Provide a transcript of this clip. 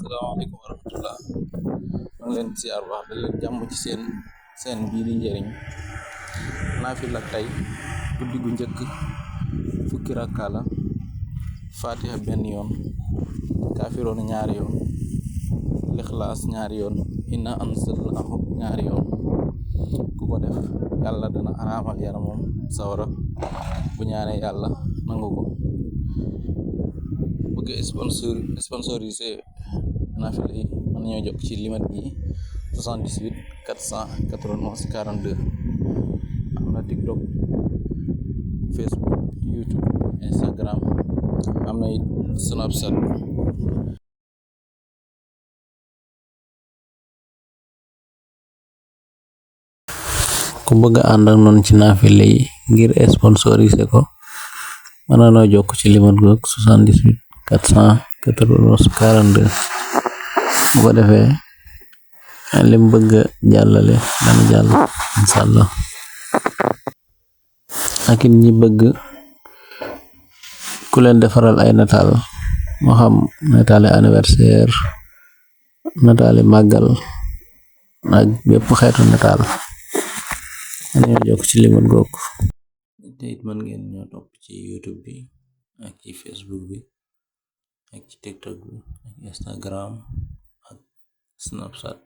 Assalamualaikum warahmatullah. maa ngi leen di siyaar baax da leen jàmm ci seen bii di njëriñ naafila tey guddi gu njëkk fukki rakka la, fatiha benn yoon, kaafiroon ñaari yoon, lixlaas ñaari yoon, inna anzalnahu ñaari yoon. ku ko def yàlla dana araamal yaramam sawara bu ñaanee yàlla nangu ko. bëgg sponsorisé naafila yi mën nañoo jokk ci limat gi 78 491 42. am na TikTok, Facebook, YouTube, Instagram, am na it Snapchat. ku bëgg a ànd ak noonu ci naafila yi ngir sponsorisé ko mën nañoo jokk ci limat goog 78 491 42. bu ko defee lim bëgg jàllale dana jàll inshallah. ak it ñi bëgg ku leen defaral ay nataal moo xam nataali anniversaire, nataali màggal ak bépp xeetu nataal mën ñoo jokk ci limat goog. te it mën ngeen ñoo topp ci YouTube bi ak ci Facebook bi ak ci TikTok bi ak Instagram ak Snapchat.